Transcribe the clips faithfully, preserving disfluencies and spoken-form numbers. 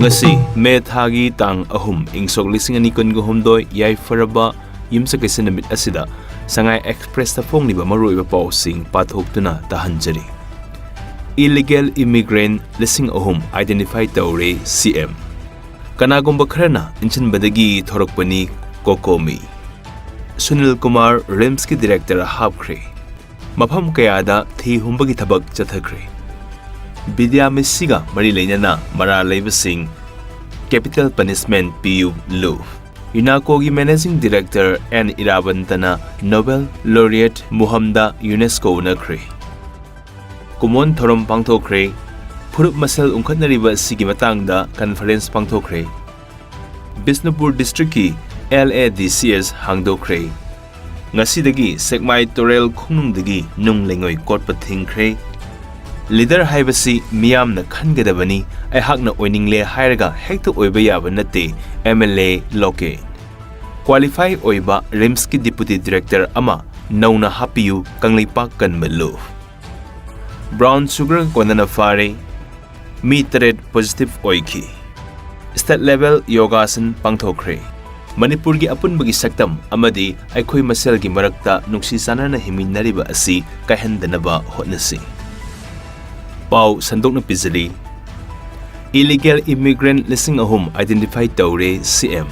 ꯑꯁꯤ ꯃꯦ ꯊꯥꯒꯤ ꯇꯥꯡ ꯑꯍꯨꯝ, ꯏꯪ ꯁꯣꯛ ꯂꯤꯁꯤꯡ ꯑꯅꯤ ꯀꯨꯟꯒ ꯍꯨꯝꯗꯣꯏ, ꯌꯥꯏꯐꯔꯕ ꯌꯨꯝꯁꯀꯩꯁ ꯅꯨꯃꯤꯠ ꯑꯁꯤꯗ ꯁꯉꯥꯏ ꯑꯦꯛꯁꯄ꯭ꯔꯦꯁꯇ ꯐꯣꯡꯂꯤꯕ ꯃꯔꯨꯑꯣꯏꯕ ꯄꯥꯎꯁꯤꯡ ꯄꯥꯊꯣꯛꯇꯨꯅ ꯇꯥꯍꯟꯖꯔꯤ꯫ Illegal immigrant ꯂꯤꯁꯤꯡ ꯑꯍꯨꯝ identify ꯇꯧꯔꯦ, ꯁꯤ ꯑꯦꯝ꯫ ꯀꯅꯥꯒꯨꯝꯕ ꯈꯔꯅ ꯏꯟꯁꯤꯟꯕꯗꯒꯤ ꯊꯣꯔꯛꯄꯅꯤ, ꯀꯣꯀꯣꯃꯤ꯫ ꯁꯨꯅꯤꯜ ꯀꯨꯃꯥꯔ ꯔꯤꯝꯁꯀꯤ ꯗꯤꯔꯦꯛꯇꯔ ꯍꯥꯞꯈ꯭ꯔꯦ꯫ ꯃꯐꯝ ꯀꯌꯥꯗ ꯊꯤ ꯍꯨꯝꯕꯒꯤ ꯊꯕꯛ ꯆꯠꯊꯈ꯭ꯔꯦ꯫ ꯕꯤꯗ꯭ꯌꯥ ꯃꯤꯁꯤꯒ ꯃꯔꯤ ꯂꯩꯅꯅ ꯃꯔꯥꯜ ꯂꯩꯕꯁꯤꯡ capital punishment ꯄꯤꯌꯨ, ꯂꯨꯐ꯫ ꯌꯨꯅꯥꯀꯣꯒꯤ managing director ꯑꯦꯟ ꯏꯔꯥꯕꯟꯇꯅ Nobel laureate ꯃꯨꯍꯝꯗ ꯌꯨꯅꯦꯁꯀꯣ ꯎꯅꯈ꯭ꯔꯦ꯫ ꯀꯨꯃꯣꯟ ꯊꯧꯔꯝ ꯄꯥꯡꯊꯣꯛꯈ꯭ꯔꯦ꯫ ꯐꯨꯔꯨꯞ ꯃꯁꯦꯜ ꯎꯪꯈꯠꯅꯔꯤꯕ ꯑꯁꯤꯒꯤ ꯃꯇꯥꯡꯗ conference ꯄꯥꯡꯊꯣꯛꯈ꯭ꯔꯦ꯫ Bishnupur districtꯀꯤ L A D C S ꯍꯥꯡꯗꯣꯛꯈ꯭ꯔꯦ꯫ ꯉꯁꯤꯗꯒꯤ ꯁꯦꯛꯃꯥꯏ ꯇꯨꯔꯦꯜ ꯈꯣꯡꯅꯨꯡꯗꯒꯤ ꯅꯨꯡ ꯂꯩꯉꯣꯏ ꯀꯣꯠꯄ ꯊꯤꯡꯈ꯭ꯔꯦ꯫ Leader ꯍꯥꯏꯕꯁꯤ ꯃꯤꯌꯥꯝꯅ ꯈꯟꯒꯗꯕꯅꯤ, ꯑꯩꯍꯥꯛꯅ ꯑꯣꯏꯅꯤꯡꯂꯦ ꯍꯥꯏꯔꯒ ꯍꯦꯛꯇ ꯑꯣꯏꯕ ꯌꯥꯕ ꯅꯠꯇꯦ, M L A ꯂꯣꯀꯦ꯫ Qualify ꯑꯣꯏꯕ ꯔꯤꯝꯁꯀꯤ deputy director ꯑꯃ ꯅꯧꯅ ꯍꯥꯞꯄꯤꯌꯨ, ꯀꯪꯂꯩꯄꯥꯛ ꯀꯟꯕ, ꯂꯨꯐ꯫ Brown sugar ꯀꯣꯟꯅꯅ ꯐꯥꯔꯦ꯫ ꯃꯤ ꯇꯔꯦꯠ positive ꯑꯣꯏꯈꯤ꯫ State level ꯌꯣꯒꯥꯁꯟ ꯄꯥꯡꯊꯣꯛꯈ꯭ꯔꯦ꯫ ꯃꯅꯤꯄꯨꯔꯒꯤ ꯑꯄꯨꯟꯕꯒꯤ ꯁꯛꯇꯝ ꯑꯃꯗꯤ ꯑꯩꯈꯣꯏ ꯃꯁꯦꯜꯒꯤ ꯃꯔꯛꯇ ꯅꯨꯡꯁꯤ ꯆꯥꯟꯅꯅ ꯍꯤꯡꯃꯤꯟꯅꯔꯤꯕ ꯑꯁꯤ ꯀꯥꯏꯍꯟꯗꯅꯕ ꯍꯣꯠꯅꯁꯤ꯫ ꯄꯥꯎ ꯁꯟꯗꯣꯛꯅ ꯄꯤꯖꯔꯤ꯫ Illegal immigrant ꯂꯤꯁꯤꯡ ꯑꯍꯨꯝ identify ꯇꯧꯔꯦ, C M.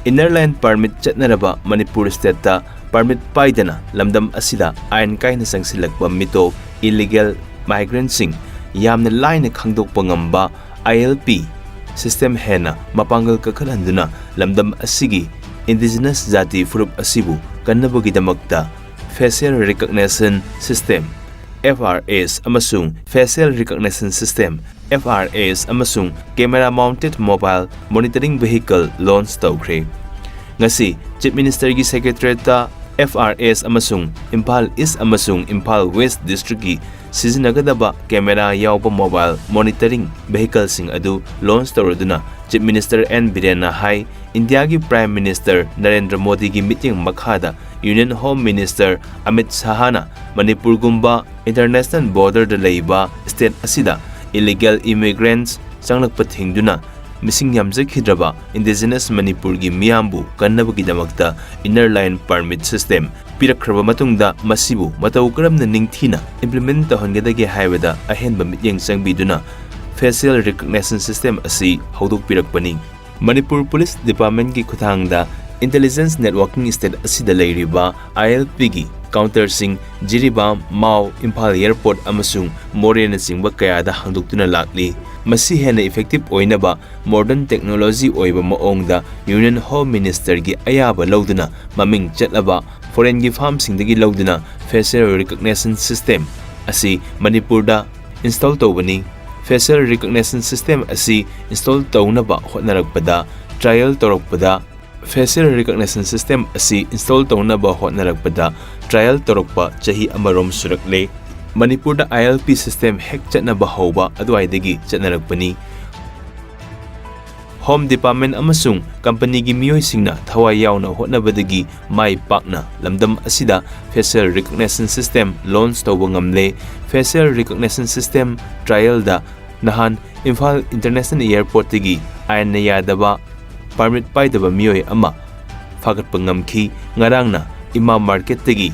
Inner line permit ꯆꯠꯅꯔꯕ ꯃꯅꯤꯄꯨꯔ stateꯇ permit ꯄꯥꯏꯗꯅ ꯂꯝꯗꯝ ꯑꯁꯤꯗ ꯑꯥꯏꯟ ꯀꯥꯏꯅ ꯆꯪꯁꯤꯜꯂꯛꯄ ꯃꯤꯇꯣꯞ, illegal migrantꯁꯤꯡ, ꯌꯥꯝꯅ ꯂꯥꯏꯅ ꯈꯪꯗꯣꯛꯄ ꯉꯝꯕ I L P system ꯍꯦꯟꯅ ꯃꯄꯥꯡꯒꯜ ꯀꯟꯈꯠꯍꯟꯗꯨꯅ ꯂꯝꯗꯝ ꯑꯁꯤꯒꯤ indigenous ꯖꯥꯇꯤ ꯐꯨꯔꯨꯞ ꯑꯁꯤꯕꯨ ꯀꯟꯅꯕꯒꯤꯗꯃꯛꯇ facial recognition system, F R S, ꯑꯃꯁꯨꯡ facial recognition system, F R S, ꯑꯃꯁꯨꯡ camera mounted mobile monitoring vehicle launch ꯇꯧꯈ꯭ꯔꯦ꯫ ꯉꯁꯤ Chief Ministerꯒꯤ Secretariatꯇ F R S ꯑꯃꯁꯨꯡ ꯏꯝꯐꯥꯜ East ꯑꯃꯁꯨꯡ ꯏꯝꯐꯥꯜ West districtꯀꯤ ꯁꯤꯖꯤꯟꯅꯒꯗꯕ camera ꯌꯥꯎꯕ mobile monitoring vehicleꯁꯤꯡ ꯑꯗꯨ launch ꯇꯧꯔꯗꯨꯅ Chief Minister N ꯕꯤꯔꯦꯟꯅ ꯍꯥꯏ, ꯏꯟꯗꯤꯌꯥꯒꯤ Prime Minister ꯅꯔꯦꯟꯗ꯭ꯔ ꯃꯣꯗꯤꯒꯤ ꯃꯤꯠꯌꯦꯡ ꯃꯈꯥꯗ Union Home Minister Amit ꯁꯥꯍꯅ ꯃꯅꯤꯄꯨꯔꯒꯨꯝꯕ international borderꯗ ꯂꯩꯕ state ꯑꯁꯤꯗ illegal immigrants ꯆꯪꯂꯛꯄ ꯊꯤꯡꯗꯨꯅ ꯃꯤꯁꯤꯡ ꯌꯥꯝꯖꯈꯤꯗ꯭ꯔꯕ Indigenous ꯃꯅꯤꯄꯨꯔꯒꯤ ꯃꯤꯌꯥꯝꯕꯨ ꯀꯟꯅꯕꯒꯤꯗꯃꯛꯇ Inner Line Permit System ꯄꯤꯔꯛꯈ꯭ꯔꯕ ꯃꯇꯨꯡꯗ ꯃꯁꯤꯕꯨ ꯃꯇꯧ ꯀꯔꯝꯅ ꯅꯤꯡꯊꯤꯅ implement ꯇꯧꯍꯟꯒꯗꯒꯦ ꯍꯥꯏꯕꯗ ꯑꯍꯦꯟꯕ ꯃꯤꯠꯌꯦꯡ ꯆꯪꯕꯤꯗꯨꯅ Facial Recognition System ꯑꯁꯤ ꯍꯧꯗꯣꯛꯄꯤꯔꯛꯄꯅꯤ꯫ ꯃꯅꯤꯄꯨꯔ ꯄꯨꯂꯤꯁ ꯗꯤꯄꯥꯔꯠꯃꯦꯟꯒꯤ ꯈꯨꯠꯊꯥꯡꯗ intelligence networking state ꯑꯁꯤꯗ ꯂꯩꯔꯤꯕ I L P ꯒꯤ counterꯁꯤꯡ ꯖꯤꯔꯤꯕꯥꯝ, ꯃꯥꯎ, ꯏꯝꯐꯥꯜ airport ꯑꯃꯁꯨꯡ ꯃꯣꯔꯦꯅꯆꯤꯡꯕ ꯀꯌꯥꯗ ꯍꯥꯡꯗꯣꯛꯇꯨꯅ ꯂꯥꯛꯂꯤ꯫ ꯃꯁꯤ ꯍꯦꯟꯅ effective ꯑꯣꯏꯅꯕ modern technology ꯑꯣꯏꯕ ꯃꯑꯣꯡꯗ Union Home Ministerꯒꯤ ꯑꯌꯥꯕ ꯂꯧꯗꯨꯅ ꯃꯃꯤꯡ ꯆꯠꯂꯕ foreignꯒꯤ firmꯁꯤꯡꯗꯒꯤ ꯂꯧꯗꯨꯅ facial recognition system ꯑꯁꯤ ꯃꯅꯤꯄꯨꯔꯗ install ꯇꯧꯕꯅꯤ꯫ Facial recognition system ꯑꯁꯤ install ꯇꯧꯅꯕ ꯍꯣꯠꯅꯔꯛꯄꯗ trial ꯇꯧꯔꯛꯄꯗ Facial Recognition System ꯑꯁꯤ install ꯇꯧꯅꯕ ꯍꯣꯠꯅꯔꯛꯄꯗ trial ꯇꯧꯔꯛꯄ ꯆꯍꯤ ꯑꯃꯔꯣꯝ ꯁꯨꯔꯛꯂꯦ꯫ ꯃꯅꯤꯄꯨꯔꯗ I L P system ꯍꯦꯛ ꯆꯠꯅꯕ ꯍꯧꯕ ꯑꯗꯨꯋꯥꯏꯗꯒꯤ ꯆꯠꯅꯔꯛꯄꯅꯤ꯫ Home Department ꯑꯃꯁꯨꯡ companyꯒꯤ ꯃꯤꯑꯣꯏꯁꯤꯡꯅ ꯊꯋꯥꯏ ꯌꯥꯎꯅ ꯍꯣꯠꯅꯕꯗꯒꯤ ꯃꯥꯏ ꯄꯥꯛꯅ ꯂꯝꯗꯝ ꯑꯁꯤꯗ Facial Recognition System launch ꯇꯧꯕ ꯉꯝꯂꯦ꯫ Facial Recognition System trialꯗ ꯅꯍꯥꯟ ꯏꯝꯐꯥꯜ International Airportꯇꯒꯤ ꯑꯥꯏꯟꯅ ꯌꯥꯗꯕ permit ꯄꯥꯏꯗꯕ ꯃꯤꯑꯣꯏ ꯑꯃ ꯐꯥꯒꯠꯄ ꯉꯝꯈꯤ꯫ ꯉꯔꯥꯡꯅ ꯏꯃꯥ marketꯇꯒꯤ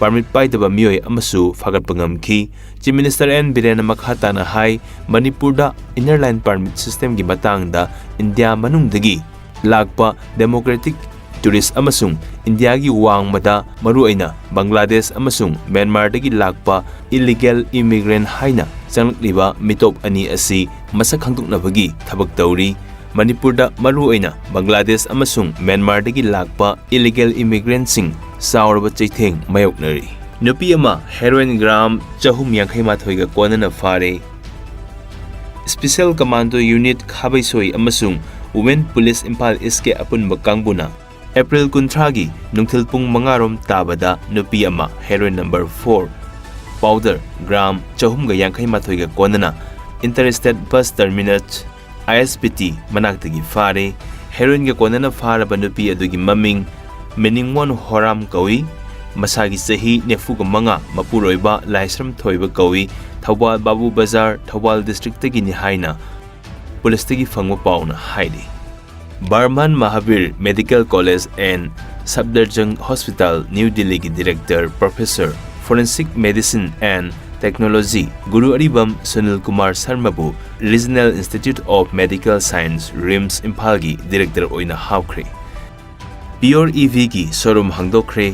permit ꯄꯥꯏꯗꯕ ꯃꯤꯑꯣꯏ ꯑꯃꯁꯨ ꯐꯥꯒꯠꯄ ꯉꯝꯈꯤ꯫ Chief Minister N ꯕꯤꯔꯦꯟꯅ ꯃꯈꯥ ꯇꯥꯅ ꯍꯥꯏ, ꯃꯅꯤꯄꯨꯔꯗ Inner Line Permit Systemꯒꯤ ꯃꯇꯥꯡꯗ ꯏꯟꯗꯤꯌꯥ ꯃꯅꯨꯡꯗꯒꯤ ꯂꯥꯛꯄ democratic tourist ꯑꯃꯁꯨꯡ ꯏꯟꯗꯤꯌꯥꯒꯤ ꯋꯥꯡꯃꯗ ꯃꯔꯨꯑꯣꯏꯅ ꯕꯪꯒ꯭ꯂꯥꯗꯦꯁ ꯑꯃꯁꯨꯡ ꯃ꯭ꯌꯥꯟꯃꯥꯔꯗꯒꯤ ꯂꯥꯛꯄ illegal immigrant ꯍꯥꯏꯅ ꯆꯪꯂꯛꯂꯤꯕ ꯃꯤꯇꯣꯞ ꯑꯅꯤ ꯑꯁꯤ ꯃꯁꯛ ꯈꯪꯗꯣꯛꯅꯕꯒꯤ ꯊꯕꯛ ꯇꯧꯔꯤ꯫ ꯃꯅꯤꯄꯨꯔꯗ ꯃꯔꯨꯑꯣꯏꯅ ꯕꯪꯒ꯭ꯂꯥꯗꯦꯁ ꯑꯃꯁꯨꯡ ꯃ꯭ꯌꯥꯟꯃꯥꯔꯗꯒꯤ ꯂꯥꯛꯄ illegal immigrantꯁꯤꯡ ꯆꯥꯎꯔꯕ ꯆꯩꯊꯦꯡ ꯃꯥꯌꯣꯛꯅꯔꯤ꯫ ꯅꯨꯄꯤ ꯑꯃ heroin gram ꯆꯍꯨꯝ ꯌꯥꯡꯈꯩ ꯃꯥꯊꯣꯏꯒ ꯀꯣꯟꯅꯅ ꯐꯥꯔꯦ꯫ Special Commando Unit ꯈꯥꯕꯩꯁꯣꯏ ꯑꯃꯁꯨꯡ Women Police ꯏꯝꯐꯥꯜ Eastꯀꯤ ꯑꯄꯨꯟꯕ ꯀꯥꯡꯕꯨꯅ April ꯀꯨꯟꯊ꯭ꯔꯥꯒꯤ ꯅꯨꯡꯊꯤꯜ ꯄꯨꯡ ꯃꯉꯥ ꯔꯣꯝ ꯇꯥꯕꯗ ꯅꯨꯄꯤ ꯑꯃ heroin number four powder gram ꯆꯍꯨꯝꯒ ꯌꯥꯡꯈꯩ ꯃꯥꯊꯣꯏꯒ ꯀꯣꯟꯅꯅ Interstate Bus Terminus, I S B T ꯃꯅꯥꯛꯇꯒꯤ ꯐꯥꯔꯦ꯫ Heroinꯒ ꯀꯣꯟꯅꯅ ꯐꯥꯔꯕ ꯅꯨꯄꯤ ꯑꯗꯨꯒꯤ ꯃꯃꯤꯡ ꯃꯤꯅꯤꯡꯋꯣꯟ ꯍꯣꯔꯥꯝ ꯀꯧꯏ꯫ ꯃꯁꯥꯒꯤ ꯆꯍꯤ ꯅꯤꯐꯨꯒ ꯃꯉꯥ, ꯃꯄꯨꯔꯣꯏꯕ ꯂꯥꯏꯁ꯭ꯔꯝ ꯊꯣꯏꯕ ꯀꯧꯏ꯫ ꯊꯧꯕꯥꯜ ꯕꯥꯕꯨ ꯕꯖꯥꯔ, ꯊꯧꯕꯥꯜ districtꯇꯒꯤꯅꯤ ꯍꯥꯏꯅ ꯄꯨꯂꯤꯁꯇꯒꯤ ꯐꯪꯕ ꯄꯥꯎꯅ ꯍꯥꯏꯔꯤ꯫ Barman Mahavir Medical College and Safdarjung Hospital, New Delhi ꯒꯤ Director Professor, Forensic Medicine and Technology Guru Aribam Sunil Kumar ꯁꯔꯃꯕꯨ Regional Institute of Medical Science, RIMS, ꯏꯝꯐꯥꯜꯒꯤ Director ꯑꯣꯏꯅ ꯍꯥꯞꯈ꯭ꯔꯦ꯫ Pure EV ꯒꯤ showroom ꯍꯥꯡꯗꯣꯛꯈ꯭ꯔꯦ꯫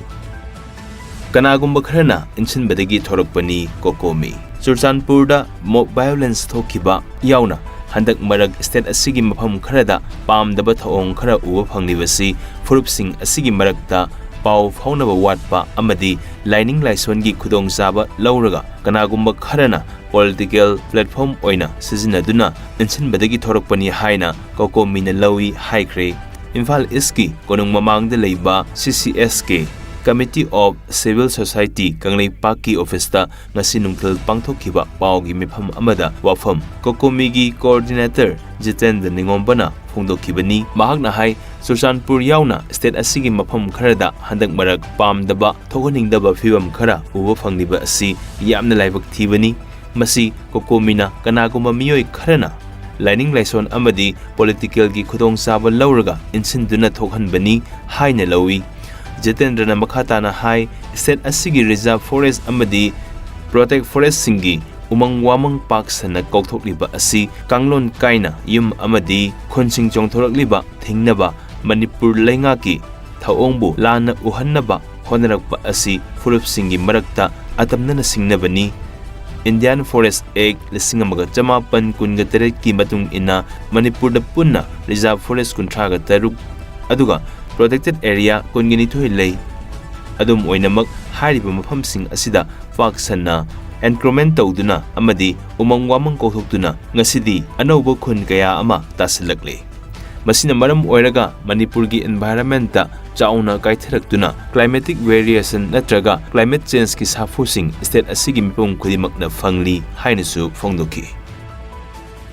ꯀꯅꯥꯒꯨꯝꯕ ꯈꯔꯅ ꯏꯟꯁꯤꯟꯕꯗꯒꯤ ꯊꯣꯔꯛꯄꯅꯤ ꯀꯣꯀꯣꯃꯤ꯫ ꯆꯨꯔꯆꯥꯟꯄꯨꯔꯗ mob violence ꯊꯣꯛꯈꯤꯕ ꯌꯥꯎꯅ ꯍꯟꯗꯛ ꯃꯔꯛ state ꯑꯁꯤꯒꯤ ꯃꯐꯝ ꯈꯔꯗ ꯄꯥꯝꯗꯕ ꯊꯧꯑꯣꯡ ꯈꯔ ꯎꯕ ꯐꯪꯂꯤꯕꯁꯤ ꯐꯨꯔꯨꯞꯁꯤꯡ ꯑꯁꯤꯒꯤ ꯃꯔꯛꯇ ꯄꯥꯎ ꯐꯥꯎꯅꯕ ꯋꯥꯠꯄ ꯑꯃꯗꯤ ꯂꯥꯏꯅꯤꯡ ꯂꯥꯏꯁꯣꯟꯒꯤ ꯈꯨꯗꯣꯡꯆꯥꯕ ꯂꯧꯔꯒ ꯀꯅꯥꯒꯨꯝꯕ ꯈꯔꯅ political platform ꯑꯣꯏꯅ ꯁꯤꯖꯤꯟꯅꯗꯨꯅ ꯏꯟꯁꯤꯟꯕꯗꯒꯤ ꯊꯣꯔꯛꯄꯅꯤ ꯍꯥꯏꯅ ꯀꯣꯀꯣꯃꯤꯅ ꯂꯧꯏ ꯍꯥꯏꯈ꯭ꯔꯦ꯫ ꯏꯝꯐꯥꯜ ꯏꯁꯀꯤ ꯀꯣꯅꯨꯡ ꯃꯃꯥꯡꯗ ꯂꯩꯕ CCSK, Committee of Civil Society, ꯀꯪꯂꯩꯄꯥꯛꯀꯤ ꯑꯣꯐꯤꯁꯇ ꯉꯁꯤ ꯅꯨꯡꯊꯤꯜ ꯄꯥꯡꯊꯣꯛꯈꯤꯕ ꯄꯥꯎꯒꯤ ꯃꯤꯐꯝ ꯑꯃꯗ ꯋꯥꯐꯝ ꯀꯣꯀꯣꯃꯤꯒꯤ coordinator ꯖꯤꯇꯦꯟꯗ꯭ꯔ ꯅꯤꯉꯣꯝꯕꯅ ꯐꯣꯡꯗꯣꯛꯈꯤꯕꯅꯤ꯫ ꯃꯍꯥꯛꯅ ꯍꯥꯏ, ꯆꯨꯔꯆꯥꯟꯄꯨꯔ ꯌꯥꯎꯅ state ꯑꯁꯤꯒꯤ ꯃꯐꯝ ꯈꯔꯗ ꯍꯟꯗꯛ ꯃꯔꯛ ꯄꯥꯝꯗꯕ ꯊꯣꯛꯍꯟꯅꯤꯡꯗꯕ ꯐꯤꯕꯝ ꯈꯔ ꯎꯕ ꯐꯪꯂꯤꯕ ꯑꯁꯤ ꯌꯥꯝꯅ ꯂꯥꯏꯕꯛ ꯊꯤꯕꯅꯤ꯫ ꯃꯁꯤ ꯀꯣꯀꯣꯃꯤꯅ ꯀꯅꯥꯒꯨꯝꯕ ꯃꯤꯑꯣꯏ ꯈꯔꯅ ꯂꯥꯏꯅꯤꯡ ꯂꯥꯏꯁꯣꯟ ꯑꯃꯗꯤ politicalꯒꯤ ꯈꯨꯗꯣꯡꯆꯥꯕ ꯂꯧꯔꯒ ꯏꯟꯁꯤꯟꯗꯨꯅ ꯊꯣꯛꯍꯟꯕꯅꯤ ꯍꯥꯏꯅ ꯂꯧꯏ꯫ ꯖꯤꯇꯦꯟꯗ꯭ꯔꯅ ꯃꯈꯥ ꯇꯥꯅ ꯍꯥꯏ, state ꯑꯁꯤꯒꯤ reserve forest ꯑꯃꯗꯤ protect forestꯁꯤꯡꯒꯤ ꯎꯃꯪ ꯋꯥꯃꯪ ꯄꯥꯛ ꯁꯟꯅ ꯀꯧꯊꯣꯛꯂꯤꯕ ꯑꯁꯤ ꯀꯥꯡꯂꯣꯟ ꯀꯥꯏꯅ ꯌꯨꯝ ꯑꯃꯗꯤ ꯈꯨꯟꯁꯤꯡ ꯆꯣꯡꯊꯣꯔꯛꯂꯤꯕ ꯊꯤꯡꯅꯕ ꯃꯅꯤꯄꯨꯔ ꯂꯩꯉꯥꯛꯀꯤ ꯊꯧꯑꯣꯡꯕꯨ ꯂꯥꯟꯅ ꯎꯍꯟꯅꯕ ꯍꯣꯠꯅꯔꯛꯄ ꯑꯁꯤ ꯐꯨꯔꯨꯞꯁꯤꯡꯒꯤ ꯃꯔꯛꯇ ꯑꯇꯝꯅꯅ ꯁꯤꯡꯅꯕꯅꯤ꯫ Indian Forest Act ꯂꯤꯁꯤꯡ ꯑꯃꯒ ꯆꯃꯥꯄꯟ ꯀꯨꯟꯒ ꯇꯔꯦꯠꯀꯤ ꯃꯇꯨꯡ ꯏꯟꯅ ꯃꯅꯤꯄꯨꯔꯗ ꯄꯨꯟꯅ reserve forest ꯀꯨꯟꯊ꯭ꯔꯥꯒ ꯇꯔꯨꯛ ꯑꯗꯨꯒ protected area ꯀꯨꯟꯒ ꯅꯤꯊꯣꯏ ꯂꯩ꯫ ꯑꯗꯨꯝ ꯑꯣꯏꯅꯃꯛ, ꯍꯥꯏꯔꯤꯕ ꯃꯐꯝꯁꯤꯡ ꯑꯁꯤꯗ ꯄꯥꯛ ꯁꯟꯅ encroachment ꯇꯧꯗꯨꯅ ꯑꯃꯗꯤ ꯎꯃꯪ ꯋꯥꯃꯪ ꯀꯧꯊꯣꯛꯇꯨꯅ ꯉꯁꯤꯗꯤ ꯑꯅꯧꯕ ꯈꯨꯟ ꯀꯌꯥ ꯑꯃ ꯇꯥꯁꯤꯜꯂꯛꯂꯦ꯫ ꯃꯁꯤꯅ ꯃꯔꯝ ꯑꯣꯏꯔꯒ ꯃꯅꯤꯄꯨꯔꯒꯤ environmentꯇ ꯆꯥꯎꯅ ꯀꯥꯏꯊꯔꯛꯇꯨꯅ climatic variation ꯅꯠꯇ꯭ꯔꯒ climate changeꯀꯤ ꯁꯥꯐꯨꯁꯤꯡ state ꯑꯁꯤꯒꯤ ꯃꯤꯄꯨꯝ ꯈꯨꯗꯤꯡꯃꯛꯅ ꯐꯪꯂꯤ ꯍꯥꯏꯅꯁꯨ ꯐꯣꯡꯗꯣꯛꯈꯤ꯫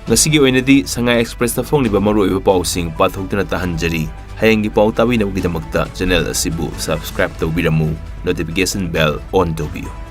ꯉꯁꯤꯒꯤ ꯑꯣꯏꯅꯗꯤ ꯁꯉꯥꯏ Expressꯇ ꯐꯣꯡꯂꯤꯕ ꯃꯔꯨꯑꯣꯏꯕ ꯄꯥꯎꯁꯤꯡ ꯄꯥꯊꯣꯛꯇꯨꯅ ꯇꯥꯍꯟꯖꯔꯤ꯫ ꯍꯌꯦꯡꯒꯤ ꯄꯥꯎ ꯇꯥꯕꯤꯅꯕꯒꯤꯗꯃꯛꯇ channel ꯑꯁꯤꯕꯨ subscribe ꯇꯧꯕꯤꯔꯝꯃꯨ, notification bell on ꯇꯧꯕꯤꯌꯨ꯫